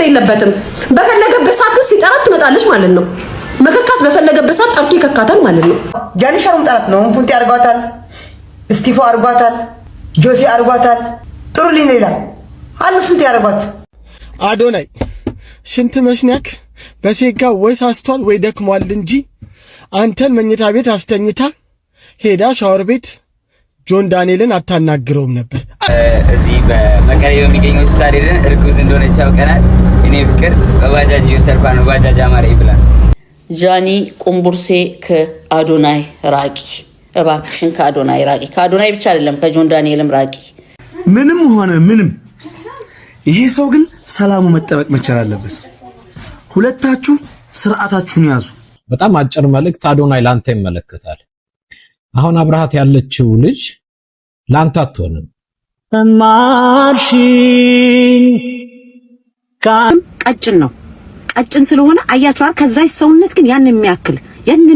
የለበትም። በፈለገበት ሰዓት ግን ሲጠራት ትመጣለች ማለት ነው። መከካት በፈለገበት ሰዓት ጠርቶ ይከካታል ማለት ነው። ጃኒ ሸርሙጣ ናት ነው። ፉንቲ አርጓታል፣ እስቲፎ አርጓታል፣ ጆሲ አርጓታል። ጥሩልኝ ሌላ አሉ ስንት ያደርጓት። አዶናይ ሽንት መሽናክ በሴጋ ወይ ሳስቷል ወይ ደክሟል እንጂ አንተን መኝታ ቤት አስተኝታ ሄዳ ሻወር ቤት ጆን ዳንኤልን አታናግረውም ነበር። እዚህ በመቀሌ በሚገኘው ሆስፒታል ሄደን እርጉዝ እንደሆነች አውቀናል። እኔ ፍቅር በባጃጅ እየወሰድኳት ነው። ባጃጅ አማረ ብላ። ጃኒ ቁምቡርሴ ከአዶናይ ራቂ፣ እባክሽን ከአዶናይ ራቂ። ከአዶናይ ብቻ አይደለም፣ ከጆን ዳንኤልም ራቂ። ምንም ሆነ ምንም ይሄ ሰው ግን ሰላሙ መጠበቅ መቻል አለበት። ሁለታችሁ ስርዓታችሁን ያዙ። በጣም አጭር መልእክት አዶናይ ላንተ ይመለከታል። አሁን አብርሃት ያለችው ልጅ ላንተ አትሆንም። ማርሽኝ ቀጭን ነው። ቀጭን ስለሆነ አያችኋል። ከዛች ሰውነት ግን ያንን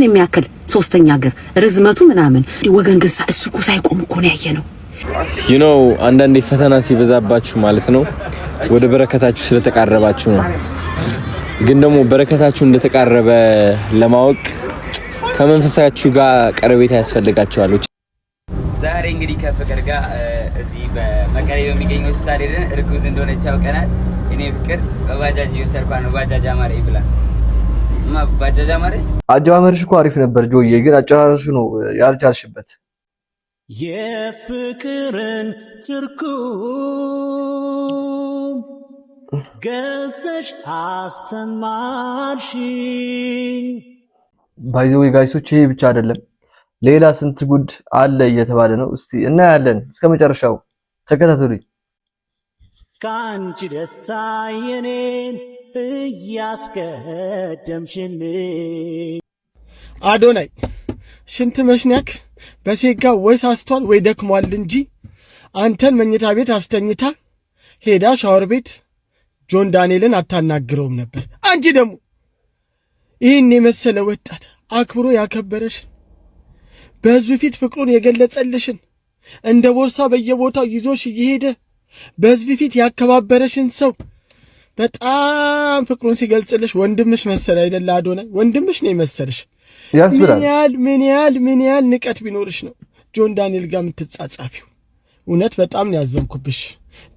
የሚያክል ሶስተኛ እግር ርዝመቱ ምናምን ወገን ግን እሱ እኮ ሳይቆም እኮ ነው ያየ ነው። አንዳንዴ ፈተና ሲበዛባችሁ ማለት ነው ወደ በረከታችሁ ስለተቃረባችሁ ነው። ግን ደግሞ በረከታችሁ እንደተቃረበ ለማወቅ ከመንፈሳችሁ ጋር ቀረቤታ ያስፈልጋችኋል። ዛሬ እንግዲህ ከፍቅር ጋር እዚህ በመቀሌ በሚገኘው ሆስፒታል ሄደን እርጉዝ እንደሆነች አውቀናል። እኔ ፍቅር በባጃጅ እየወሰድኳት ነው። ባጃጅ አማረ ብላ እማ ባጃጅ አማረስ። አጀማመርሽ እኮ አሪፍ ነበር ጆዬ፣ ግን አጨራረሱ ነው ያልቻልሽበት። የፍቅርን ትርጉም ገሰሽ አስተማርሽኝ። By the way guys ኦች፣ ይሄ ብቻ አይደለም፣ ሌላ ስንት ጉድ አለ እየተባለ ነው። እስቲ እናያለን። እስከ መጨረሻው ተከታተሉኝ። ከአንቺ ደስታ የኔን እያስቀደምሽልኝ። አዶናይ ሽንት መሽናክ በሴጋ ወይ ሳስቷል ወይ ደክሟል እንጂ አንተን መኝታ ቤት አስተኝታ ሄዳ ሻወር ቤት ጆን ዳንኤልን አታናግረውም ነበር። አንቺ ደግሞ ይህን የመሰለ ወጣት አክብሮ ያከበረሽን፣ በሕዝብ ፊት ፍቅሩን የገለጸልሽን፣ እንደ ቦርሳ በየቦታው ይዞሽ እየሄደ በሕዝብ ፊት ያከባበረሽን ሰው በጣም ፍቅሩን ሲገልጽልሽ ወንድምሽ መሰለ አይደለ? አዶናይ ወንድምሽ ነው የመሰልሽ። ያስብላል። ምን ያህል ምን ያህል ምን ያህል ንቀት ቢኖርሽ ነው ጆን ዳንኤል ጋር የምትጻጻፊው? እውነት በጣም ነው ያዘንኩብሽ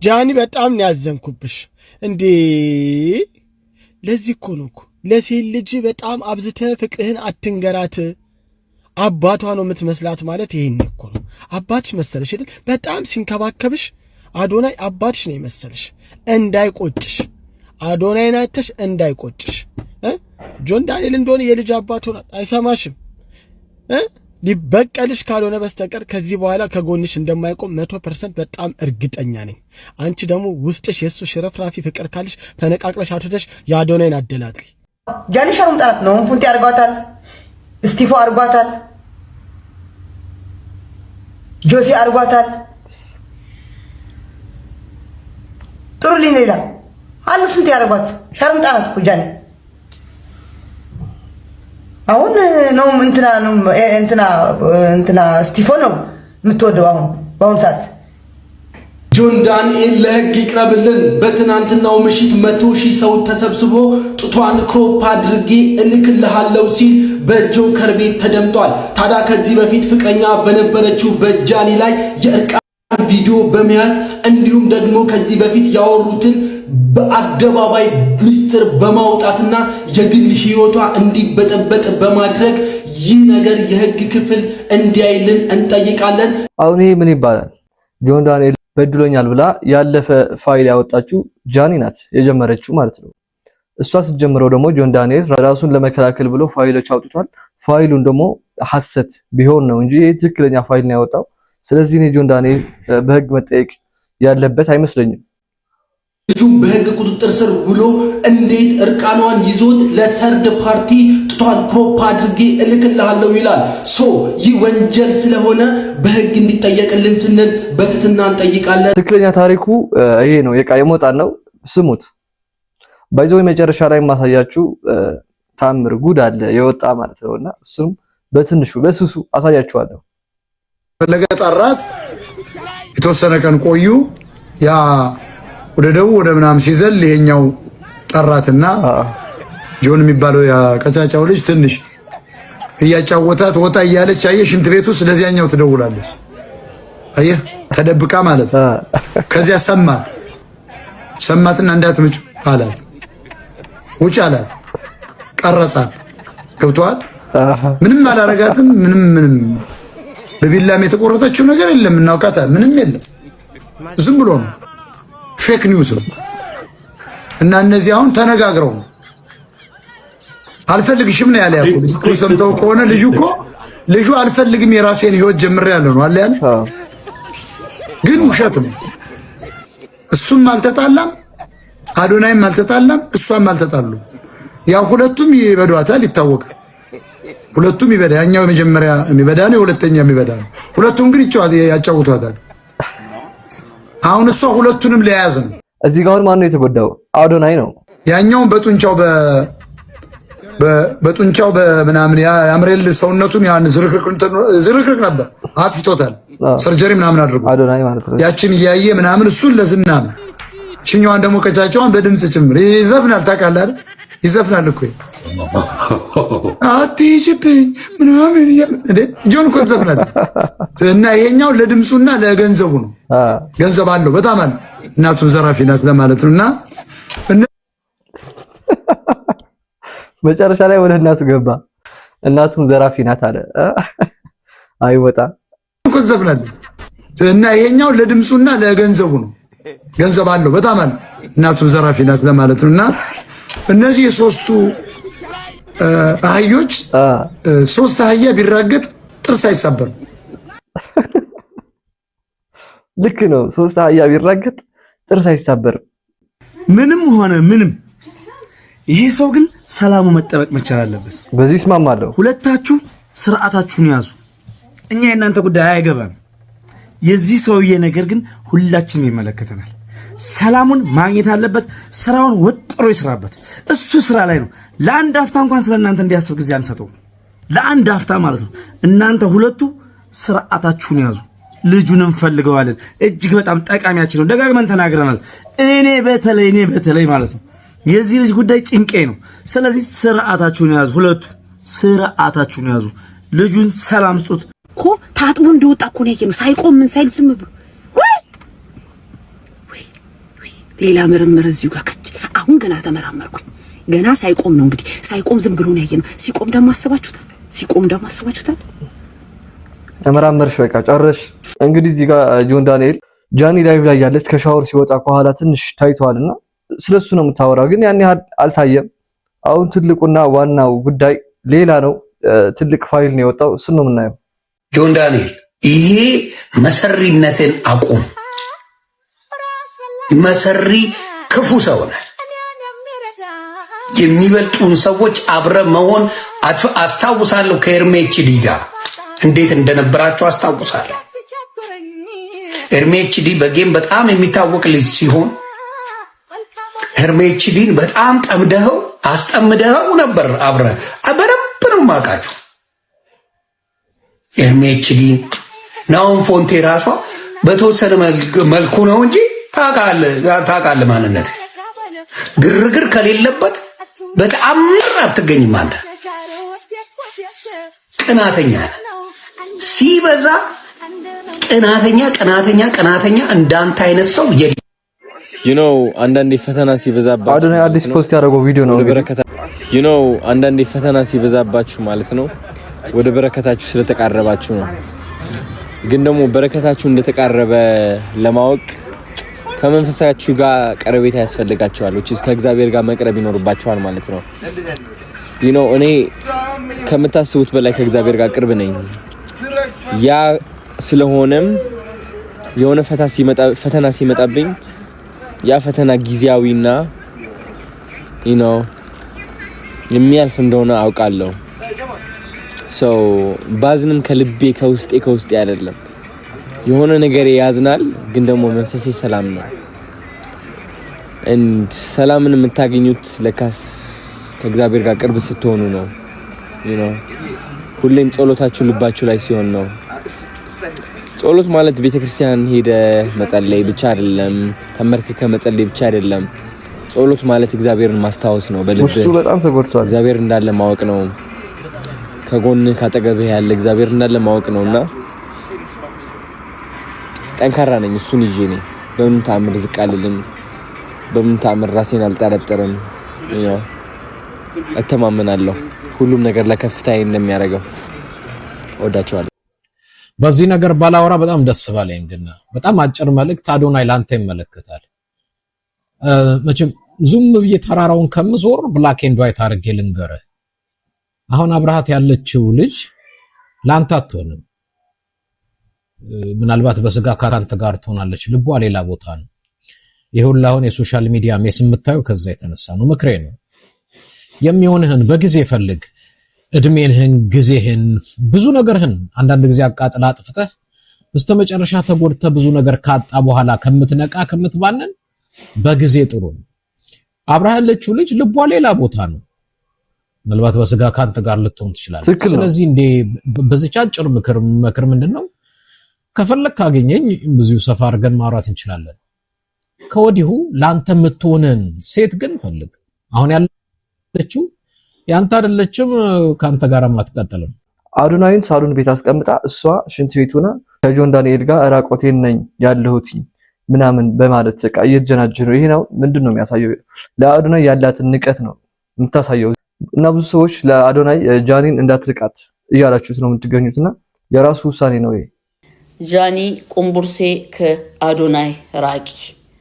ጃኒ፣ በጣም ነው ያዘንኩብሽ። እንዴ፣ ለዚህ እኮ ነው እኮ ለሴት ልጅ በጣም አብዝተህ ፍቅርህን አትንገራት፣ አባቷ ነው የምትመስላት ማለት ይሄን እኮ ነው። አባትሽ መሰለሽ አይደል? በጣም ሲንከባከብሽ አዶናይ አባትሽ ነው የመሰለሽ። እንዳይቆጭሽ፣ አዶናይን አይተሽ እንዳይቆጭሽ እ ጆን ዳንኤል እንደሆነ የልጅ አባት ሆኗል፣ አይሰማሽም እ ሊበቀልሽ ካልሆነ በስተቀር ከዚህ በኋላ ከጎንሽ እንደማይቆም 100% በጣም እርግጠኛ ነኝ። አንቺ ደግሞ ውስጥሽ የእሱ ሽረፍራፊ ፍቅር ካለሽ ተነቃቅለሽ አትተሽ የአዶናይን አደላድሊ። ጃኒ ሸርሙጣ ናት ነው። ፉንቲ አርጓታል፣ እስቲፎ አርጓታል፣ ጆሲ አርጓታል። ጥሩልኝ ሌላ አሉ ስንት ያደርጓት። ሸርሙጣ ናት እኮ ጃኒ። አሁን ነው እንትና ነው እንትና እንትና እስቲፎ ነው የምትወደው አሁን በአሁኑ ሰዓት። ጆን ዳንኤል ለህግ ይቅረብልን። በትናንትናው ምሽት 100,000 ሰው ተሰብስቦ ጡቷን crop አድርጌ እልክልሃለሁ ሲል በጆከር ቤት ተደምጧል። ታዲያ ከዚህ በፊት ፍቅረኛ በነበረችው በጃኒ ላይ የእርቃን ቪዲዮ በመያዝ እንዲሁም ደግሞ ከዚህ በፊት ያወሩትን በአደባባይ ምስጢር በማውጣትና የግል ህይወቷ እንዲበጠበጥ በማድረግ ይህ ነገር የህግ ክፍል እንዲያይልን እንጠይቃለን። አሁን ይሄ ምን ይባላል? ጆን ዳንኤል በድሎኛል ብላ ያለፈ ፋይል ያወጣችው ጃኒ ናት የጀመረችው ማለት ነው። እሷ ስትጀምረው ደግሞ ጆን ዳንኤል ራሱን ለመከላከል ብሎ ፋይሎች አውጥቷል። ፋይሉን ደግሞ ሐሰት ቢሆን ነው እንጂ ይሄ ትክክለኛ ፋይል ነው ያወጣው። ስለዚህ እኔ ጆን ዳንኤል በህግ መጠየቅ ያለበት አይመስለኝም። ልጁም በህግ ቁጥጥር ስር ውሎ እንዴት እርቃኗን ይዞት ለ third party ጡቷን crop አድርጌ እልክልሃለሁ ይላል? So ይህ ወንጀል ስለሆነ በህግ እንዲጠየቅልን ስንል በትህትና እንጠይቃለን። ትክክለኛ ታሪኩ ይሄ ነው። የቃ የሞጣን ነው፣ ስሙት። By the way መጨረሻ ላይ የማሳያችሁ ታምር ጉድ አለ የወጣ ማለት ነውና እሱም በትንሹ በስሱ አሳያችኋለሁ። ፈለገ ጠራት። የተወሰነ ቀን ቆዩ። ያ ወደ ደቡብ ወደ ምናምን ሲዘል ይሄኛው ጠራትና ጆን የሚባለው ቀጫጫው ልጅ ትንሽ እያጫወታት ወጣ እያለች አየህ፣ ሽንት ቤት ውስጥ ለዚያኛው ትደውላለች። አየህ፣ ተደብቃ ማለት ነው። ከዚያ ሰማት። ሰማትና እንዳትመጭ አላት፣ ውጭ አላት፣ ቀረጻት። ገብቶሃል? ምንም አላረጋትም። ምንም ምንም በቢላም የተቆረጠችው ነገር የለም፣ እናውቃታ ምንም የለም። ዝም ብሎ ነው፣ fake news ነው። እና እነዚህ አሁን ተነጋግረው ነው፣ አልፈልግሽም ነው ያለ። ያው እኮ ሰምተው ከሆነ ልጁ እኮ ልጁ አልፈልግም፣ የራሴን ህይወት ጀምሬያለሁ ነው አለ ያለ። ግን ውሸት ነው። እሱም አልተጣላም፣ አዶናይም አልተጣላም፣ እሷም አልተጣሉም። ያው ሁለቱም ይበዷታል፣ ይታወቃል። ሁለቱም ይበዳ፣ ያኛው የመጀመሪያ የሚበዳ ነው፣ የሁለተኛ የሚበዳ ነው። ሁለቱም ግን ያጫውቷታል። አሁን እሷ ሁለቱንም ለያዝ ነው። እዚህ ጋር አሁን ማነው የተጎዳው? አዶናይ ነው። ያኛውን በጡንቻው በምናምን ያምሬል ሰውነቱን ያን ዝርክርክ ነበር፣ አጥፍቶታል። Surgery ምናምን አድርጎ አዶናይ ማለት ነው። ያችን እያየ ምናምን እሱን ለዝና ነው። ችኛዋን ደግሞ ቀጫጫዋን በድምፅ ጭምር ይዘፍናል። ታውቃለህ አይደል? ይዘፍናል እኮ፣ አትሂጂብኝ ምናምን እንዴ፣ ጆን እኮ ይዘፍናል። እና ይሄኛው ለድምፁና ለገንዘቡ ነው። ገንዘብ አለው፣ በጣም አለ። እናቱም ዘራፊ ናት ለማለት ነው። እና መጨረሻ ላይ ወደ እናቱ ገባ። እናቱም ዘራፊ ናት አለ። አይወጣ። እኮ ትዘፍናለች። እና ይሄኛው ለድምፁና ለገንዘቡ ነው። ገንዘብ አለው፣ በጣም አለ። እናቱም ዘራፊ ናት ለማለት ነው። እና እነዚህ የሶስቱ አህዮች፣ ሶስት አህያ ቢራገጥ ጥርስ አይሰበርም። ልክ ነው። ሶስት አህያ ቢራገጥ ጥርስ አይሰበርም። ምንም ሆነ ምንም ይሄ ሰው ግን ሰላሙ መጠበቅ መቻል አለበት። በዚህ እስማማለሁ። ሁለታችሁ ስርዓታችሁን ያዙ። እኛ የእናንተ ጉዳይ አያገባም። የዚህ ሰውዬ ነገር ግን ሁላችንም ይመለከተናል። ሰላሙን ማግኘት አለበት። ስራውን ወጥሮ ይስራበት። እሱ ስራ ላይ ነው። ለአንድ አፍታ እንኳን ስለ እናንተ እንዲያስብ ጊዜ አንሰጠውም። ለአንድ አፍታ ማለት ነው። እናንተ ሁለቱ ስርዓታችሁን ያዙ። ልጁን እንፈልገዋለን። እጅግ በጣም ጠቃሚያችን ነው። ደጋግመን ተናግረናል። እኔ በተለይ ማለት ነው የዚህ ልጅ ጉዳይ ጭንቄ ነው። ስለዚህ ስርዓታችሁን ያዙ። ሁለቱ ስርዓታችሁን ያዙ። ልጁን ሰላም ስጡት። እኮ ታጥቦ እንደወጣ እኮ ነው ያየነው። ሳይቆም ምን ሳይል ዝም ብሎ፣ ወይ ወይ ወይ፣ ሌላ ምርምር እዚሁ ጋር ከች። አሁን ገና ተመራመርኩኝ። ገና ሳይቆም ነው እንግዲህ፣ ሳይቆም ዝም ብሎ ነው ያየነው። ሲቆም ደግሞ አስባችሁታል? ሲቆም ደግሞ አስባችሁታል? ተመራመርሽ፣ በቃ ጨረሽ። እንግዲህ እዚህ ጋር ጆን ዳንኤል ጃኒ live ላይ ያለች ከሻወር ሲወጣ ከኋላ ትንሽ ታይቷልና ስለሱ ነው የምታወራው፣ ግን ያን ያህል አልታየም። አሁን ትልቁና ዋናው ጉዳይ ሌላ ነው። ትልቅ ፋይል ነው የወጣው፣ እሱን ነው የምናየው። ጆን ዳንኤል፣ ይሄ መሰሪነትን አቁም። መሰሪ ክፉ ሰው ነህ። የሚበልጡን ሰዎች አብረ መሆን፣ አስታውሳለሁ። ከኤርሜችዲ ጋር እንዴት እንደነበራቸው አስታውሳለሁ። ኤርሜችዲ በ game በጣም የሚታወቅ ልጅ ሲሆን ኤርሜችዲን በጣም ጠምደኸው አስጠምደኸው ነበር። አብረ በደንብ ነው የማውቃችሁ። ኤርሜችዲ፣ ናውን ፎንቴ ራሷ በተወሰነ መልኩ ነው እንጂ ታውቃለህ ማንነት። ግርግር ከሌለበት በተአምር አትገኝም። አንተ ቅናተኛ ነህ፣ ሲበዛ ቅናተኛ፣ ቅናተኛ፣ ቅናተኛ። እንዳንተ አይነት ሰው የለም። አንዳንዴ ፈተና ሲበዛባችሁ አዶናይ አዲስ post ያደረገው ቪዲዮ ነው። አንዳንዴ ፈተና ሲበዛባችሁ ማለት ነው ወደ በረከታችሁ ስለተቃረባችሁ ነው። ግን ደግሞ በረከታችሁ እንደተቃረበ ለማወቅ ከመንፈሳችሁ ጋር ቀረቤታ ያስፈልጋችኋል። Which is ከእግዚአብሔር ጋር መቅረብ ይኖርባችኋል ማለት ነው። እኔ ከምታስቡት በላይ ከእግዚአብሔር ጋር ቅርብ ነኝ። ያ ስለሆነም የሆነ ፈተና ሲመጣብኝ ያ ፈተና ጊዜያዊና የሚያልፍ እንደሆነ አውቃለሁ። So ባዝንም ከልቤ ከውስጤ አይደለም። የሆነ ነገር ያዝናል፣ ግን ደግሞ መንፈሴ ሰላም ነው። And ሰላምን የምታገኙት ለካስ ከእግዚአብሔር ጋር ቅርብ ስትሆኑ ነው። ሁሌም ጸሎታችሁ ልባችሁ ላይ ሲሆን ነው። ጸሎት ማለት ቤተክርስቲያን ሄደ መጸለይ ብቻ አይደለም። ተንበርክከ መጸለይ ብቻ አይደለም። ጸሎት ማለት እግዚአብሔርን ማስታወስ ነው። በልብ ውስጡ በጣም ተጎድቷል። እግዚአብሔር እንዳለ ማወቅ ነው። ከጎንህ ካጠገብህ ያለ እግዚአብሔር እንዳለ ማወቅ ነውና ጠንካራ ነኝ። እሱን ይዤ ነኝ። በምንም ተአምር ዝቅ አልልም። በምንም ተአምር ራሴን አልጠረጥርም። ያው እተማመናለሁ ሁሉም ነገር ለከፍታዬ እንደሚያደርገው። እወዳቸዋለሁ። በዚህ ነገር ባላወራ በጣም ደስ ባለኝ፣ ግን በጣም አጭር መልእክት አዶናይ ላንተ ይመለከታል። መቼም zoom ብዬ ተራራውን ከምዞር black and white አድርጌ ልንገርህ። አሁን አብረሃት ያለችው ልጅ ላንተ አትሆንም። ምናልባት በስጋ ካንተ ጋር ትሆናለች፣ ልቧ ሌላ ቦታ ነው። ይህ ሁሉ አሁን የ social media mess የምታየው ከዛ የተነሳ ነው። ምክሬ ነው። የሚሆንህን በጊዜ ፈልግ። እድሜህን፣ ጊዜህን፣ ብዙ ነገርህን አንዳንድ ጊዜ አቃጥላ አጥፍተህ በስተመጨረሻ ተጎድተህ ብዙ ነገር ካጣ በኋላ ከምትነቃ ከምትባንን በጊዜ ጥሩ ነው። አብራህ ያለችው ልጅ ልቧ ሌላ ቦታ ነው። ምናልባት በስጋ ካንተ ጋር ልትሆን ትችላለች። ትክክል ነው። ስለዚህ እንዴ በዚች አጭር ምክር ምንድን ነው፣ ከፈለክ ካገኘኝ ብዙ ሰፋ አድርገን ማውራት እንችላለን። ከወዲሁ ለአንተ የምትሆንን ሴት ግን ፈልግ። አሁን ያለችው ያንተ አይደለችም፣ ከአንተ ጋር አትቀጥልም። አዶናይን ሳሎን ቤት አስቀምጣ እሷ ሽንት ቤት ሆና ከጆን ዳንኤል ጋር ራቆቴን ነኝ ያለሁት ምናምን በማለት በቃ እየተጀናጀኑ ይሄ ነው ምንድን ነው የሚያሳየው? ለአዶናይ ያላትን ንቀት ነው የምታሳየው። እና ብዙ ሰዎች ለአዶናይ ጃኒን እንዳትርቃት እያላችሁት ነው የምትገኙት። እና የራሱ ውሳኔ ነው ይሄ። ጃኒ ቁምቡርሴ ከአዶናይ ራቂ፣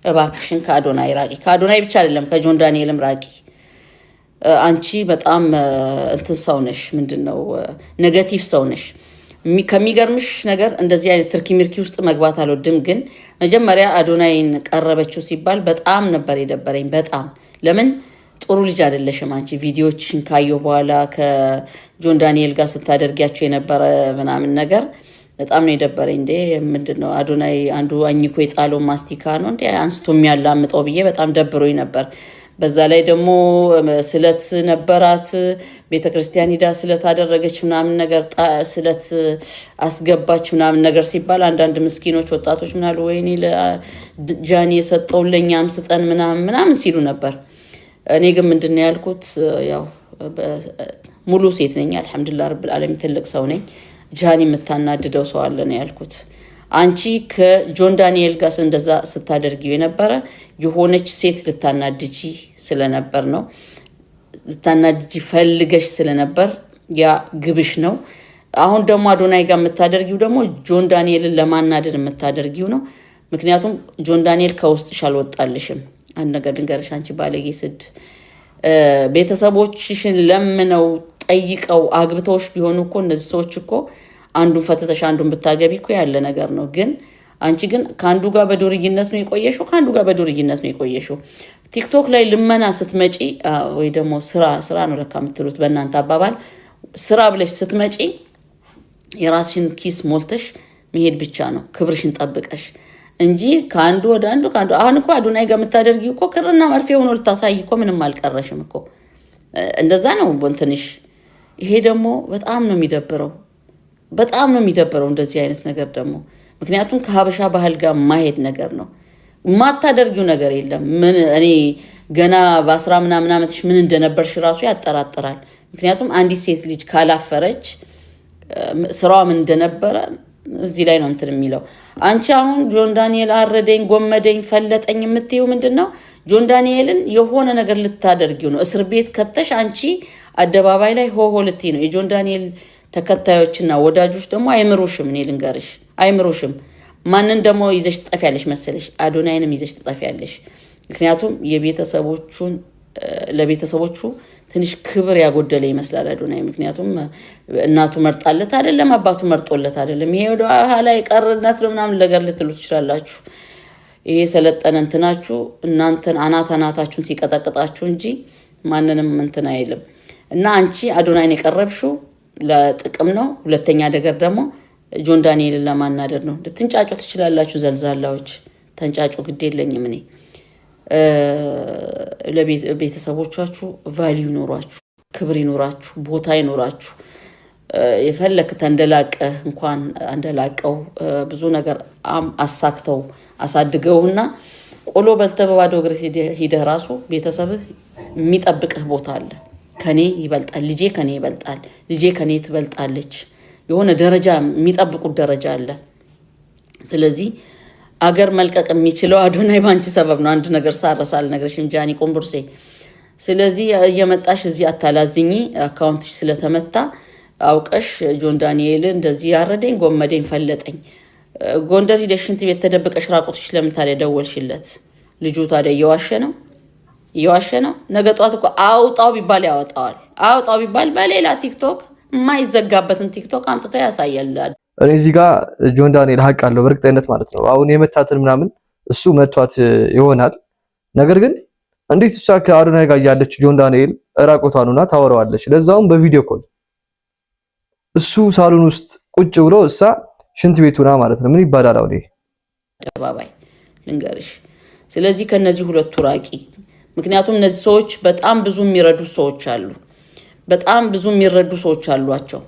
እባክሽን ከአዶናይ ራቂ። ከአዶናይ ብቻ አይደለም ከጆን ዳንኤልም ራቂ። አንቺ በጣም እንትን ሰው ነሽ፣ ምንድን ነው negative ሰው ነሽ። ከሚገርምሽ ነገር እንደዚህ አይነት ትርኪ ሚርኪ ውስጥ መግባት አልወድም፣ ግን መጀመሪያ አዶናይን ቀረበችው ሲባል በጣም ነበር የደበረኝ። በጣም ለምን ጥሩ ልጅ አይደለሽም አንቺ። ቪዲዮዎችሽን ካየሁ በኋላ ከጆን ዳንኤል ጋር ስታደርጊያቸው የነበረ ምናምን ነገር በጣም ነው የደበረኝ። እንዴ ምንድን ነው አዶናይ አንዱ አኝኮ የጣለው ማስቲካ ነው እንዴ አንስቶ የሚያላምጠው ብዬ በጣም ደብሮኝ ነበር። በዛ ላይ ደግሞ ስለት ነበራት። ቤተ ክርስቲያን ሂዳ ስለት አደረገች ምናምን ነገር፣ ስለት አስገባች ምናምን ነገር ሲባል አንዳንድ ምስኪኖች ወጣቶች ምናሉ ወይኔ ጃኒ የሰጠውን ለእኛም ስጠን ምናምን ምናምን ሲሉ ነበር። እኔ ግን ምንድን ነው ያልኩት፣ ያው ሙሉ ሴት ነኝ፣ አልሐምዱሊላህ ረብል ዓለሚን ትልቅ ሰው ነኝ። ጃኒ የምታናድደው ሰው አለ ነው ያልኩት። አንቺ ከጆን ዳንኤል ጋር እንደዛ ስታደርጊው የነበረ የሆነች ሴት ልታናድጂ ስለነበር ነው። ልታናድጂ ፈልገሽ ስለነበር ያ ግብሽ ነው። አሁን ደግሞ አዶናይ ጋር የምታደርጊው ደግሞ ጆን ዳንኤልን ለማናደድ የምታደርጊው ነው። ምክንያቱም ጆን ዳንኤል ከውስጥሽ አልወጣልሽም። አንድ ነገር ልንገርሽ፣ አንቺ ባለጌ ስድ፣ ቤተሰቦችሽን ለምነው ጠይቀው አግብተውሽ ቢሆኑ እኮ እነዚህ ሰዎች እኮ አንዱን ፈትተሽ አንዱን ብታገቢ እኮ ያለ ነገር ነው። ግን አንቺ ግን ከአንዱ ጋር በዱርይነት ነው የቆየሽው፣ ከአንዱ ጋር በዱርይነት ነው የቆየሽው። ቲክቶክ ላይ ልመና ስትመጪ ወይ ደግሞ ስራ ስራ ነው ለካ የምትሉት በእናንተ አባባል፣ ስራ ብለሽ ስትመጪ የራስሽን ኪስ ሞልተሽ መሄድ ብቻ ነው ክብርሽን ጠብቀሽ እንጂ ከአንዱ ወደ አንዱ ከአንዱ አሁን እኮ አዶናይ ጋር የምታደርጊው እኮ ክርና መርፌ ሆኖ ልታሳይ እኮ ምንም አልቀረሽም እኮ፣ እንደዛ ነው ትንሽ። ይሄ ደግሞ በጣም ነው የሚደብረው፣ በጣም ነው የሚደብረው እንደዚህ አይነት ነገር ደግሞ፣ ምክንያቱም ከሀበሻ ባህል ጋር የማይሄድ ነገር ነው። የማታደርጊው ነገር የለም። ምን እኔ ገና በ10 ምናምን ዓመትሽ ምን እንደነበርሽ ራሱ ያጠራጥራል። ምክንያቱም አንዲት ሴት ልጅ ካላፈረች ስራዋ ምን እንደነበረ እዚህ ላይ ነው እንትን የሚለው። አንቺ አሁን ጆን ዳንኤል አረደኝ፣ ጎመደኝ፣ ፈለጠኝ የምትይው ምንድን ነው? ጆን ዳንኤልን የሆነ ነገር ልታደርጊው ነው። እስር ቤት ከተሽ አንቺ አደባባይ ላይ ሆሆ ልትይ ነው። የጆን ዳንኤል ተከታዮችና ወዳጆች ደግሞ አይምሩሽም። እኔ ልንገርሽ አይምሩሽም። ማንን ደግሞ ይዘሽ ትጠፊያለሽ መሰለሽ? አዶናይንም ይዘሽ ትጠፊያለሽ። ምክንያቱም የቤተሰቦቹን ለቤተሰቦቹ ትንሽ ክብር ያጎደለ ይመስላል አዶናይ። ምክንያቱም እናቱ መርጣለት አይደለም፣ አባቱ መርጦለት አይደለም። ይሄ ወደ ኋላ የቀርነት ነው ምናምን ነገር ልትሉ ትችላላችሁ። ይሄ የሰለጠነ እንትናችሁ እናንተን አናት አናታችሁን ሲቀጠቅጣችሁ እንጂ ማንንም እንትን አይልም። እና አንቺ አዶናይን የቀረብሽው ለጥቅም ነው። ሁለተኛ ነገር ደግሞ ጆን ዳንኤልን ለማናደድ ነው። ልትንጫጩ ትችላላችሁ፣ ዘልዛላዎች ተንጫጩ፣ ግድ የለኝም እኔ። ለቤተሰቦቻችሁ value ይኖራችሁ፣ ክብር ይኖራችሁ፣ ቦታ ይኖራችሁ። የፈለክ ተንደላቀህ እንኳን አንደላቀው ብዙ ነገር አሳክተው አሳድገውና ቆሎ በልተህ በባዶ እግርህ ሂደህ ራሱ ቤተሰብህ የሚጠብቅህ ቦታ አለ። ከኔ ይበልጣል ልጄ፣ ከኔ ይበልጣል ልጄ፣ ከኔ ትበልጣለች። የሆነ ደረጃ የሚጠብቁት ደረጃ አለ። ስለዚህ አገር መልቀቅ የሚችለው አዶናይ በአንቺ ሰበብ ነው። አንድ ነገር ሳረሳ አልነግርሽም ጃኒ ቆንቡርሴ። ስለዚህ እየመጣሽ እዚህ አታላዝኝ። Account ሽ ስለተመታ አውቀሽ ጆን ዳንኤል እንደዚህ ያረደኝ፣ ጎመደኝ፣ ፈለጠኝ። ጎንደር ሂደሽ ሽንት ቤት ተደብቀሽ ራቁትሽ ለምን ታዲያ ደወልሽለት? ልጁ ታዲያ እየዋሸ ነው፣ እየዋሸ ነው። ነገ ጠዋት እኮ አውጣው ቢባል ያወጣዋል። አውጣው ቢባል በሌላ ቲክቶክ፣ የማይዘጋበትን ቲክቶክ አምጥቶ ያሳያል። እኔ እዚህ ጋር ጆን ዳንኤል ሀቅ አለው በእርግጠኝነት ማለት ነው። አሁን የመታትን ምናምን እሱ መቷት ይሆናል። ነገር ግን እንዴት እሷ ከአዶናይ ጋር እያለች ጆን ዳንኤል እራቆቷን ሆና ታወራዋለች? ለዛውም በ video call፣ እሱ ሳሎን ውስጥ ቁጭ ብሎ እሷ ሽንት ቤት ሆና ማለት ነው። ምን ይባላል አሁን ይሄ? አደባባይ ልንገርሽ። ስለዚህ ከነዚህ ሁለቱ ራቂ። ምክንያቱም እነዚህ ሰዎች በጣም ብዙ የሚረዱ ሰዎች አሉ። በጣም ብዙ የሚረዱ ሰዎች አሏቸው።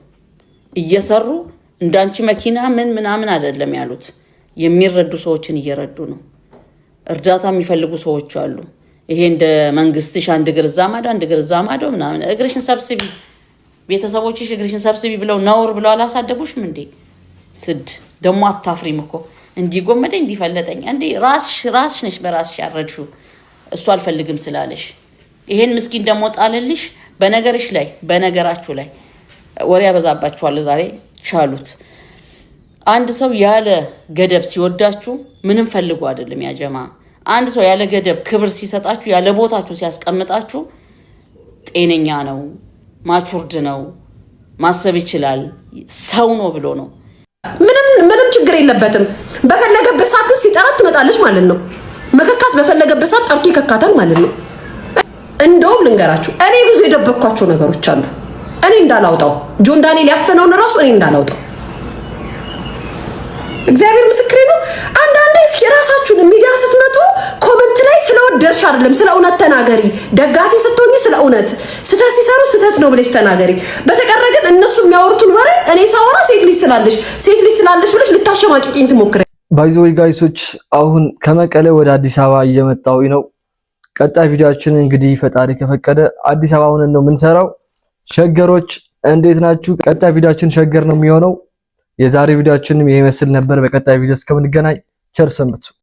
እየሰሩ እንዳንቺ መኪና ምን ምናምን አይደለም ያሉት። የሚረዱ ሰዎችን እየረዱ ነው። እርዳታ የሚፈልጉ ሰዎች አሉ። ይሄ እንደ መንግስትሽ አንድ እግር እዛ ማዶ፣ አንድ እግር እዛ ማዶ ምናምን፣ እግርሽን ሰብስቢ፣ ቤተሰቦችሽ እግርሽን ሰብስቢ ብለው ነውር ብለው አላሳደጉሽም እንዴ? ስድ ደግሞ አታፍሪም እኮ፣ እንዲህ ጎመደኝ፣ እንዲህ ፈለጠኝ፣ እንዲህ ራስሽ ነሽ በራስሽ ያረድሽው እሱ አልፈልግም ስላለሽ። ይሄን ምስኪን ደግሞ ጣልልሽ። በነገርሽ ላይ፣ በነገራችሁ ላይ ወሬ ያበዛባችኋል። ዛሬ ቻሉት። አንድ ሰው ያለ ገደብ ሲወዳችሁ ምንም ፈልጎ አይደለም ያጀማ። አንድ ሰው ያለ ገደብ ክብር ሲሰጣችሁ፣ ያለ ቦታችሁ ሲያስቀምጣችሁ ጤነኛ ነው፣ matured ነው፣ ማሰብ ይችላል፣ ሰው ነው ብሎ ነው። ምንም ምንም ችግር የለበትም። በፈለገበት ሰዓት ግን ሲጠራት ትመጣለች ማለት ነው። መከካት በፈለገበት ሰዓት ጠርቶ ይከካታል ማለት ነው። እንደውም ልንገራችሁ፣ እኔ ብዙ የደበቅኳቸው ነገሮች አሉ። እኔ እንዳላውጣው፣ ጆን ዳንኤል ያፈነውን እራሱ እኔ እንዳላውጣው፣ እግዚአብሔር ምስክሬ ነው። አንዳንዴ እስኪ ራሳችሁን ሚዲያ ስትመጡ comment ላይ ስለወደድሽ አይደለም፣ ስለ እውነት ተናገሪ። ደጋፊ ስትሆኚ ስለ እውነት፣ ስህተት ሲሰሩ ስህተት ነው ብለሽ ተናገሪ። በተቀረ ግን እነሱ የሚያወሩትን ወሬ እኔ ሳወራ ሴት ልጅ ስላለሽ፣ ሴት ልጅ ስላለሽ ብለሽ ልታሸማቂቂኝ ትሞክረ By the way guys ኦች፣ አሁን ከመቀሌ ወደ አዲስ አበባ እየመጣሁ ነው። ቀጣይ ቪዲዮአችን እንግዲህ ፈጣሪ ከፈቀደ አዲስ አበባ ሆነን ነው የምንሰራው። ሸገሮች እንዴት ናችሁ? ቀጣይ ቪዲዮአችን ሸገር ነው የሚሆነው። የዛሬ ቪዲዮአችንም ይሄ ይመስል ነበር። በቀጣይ ቪዲዮ እስከምንገናኝ ቸር ሰንብቱ።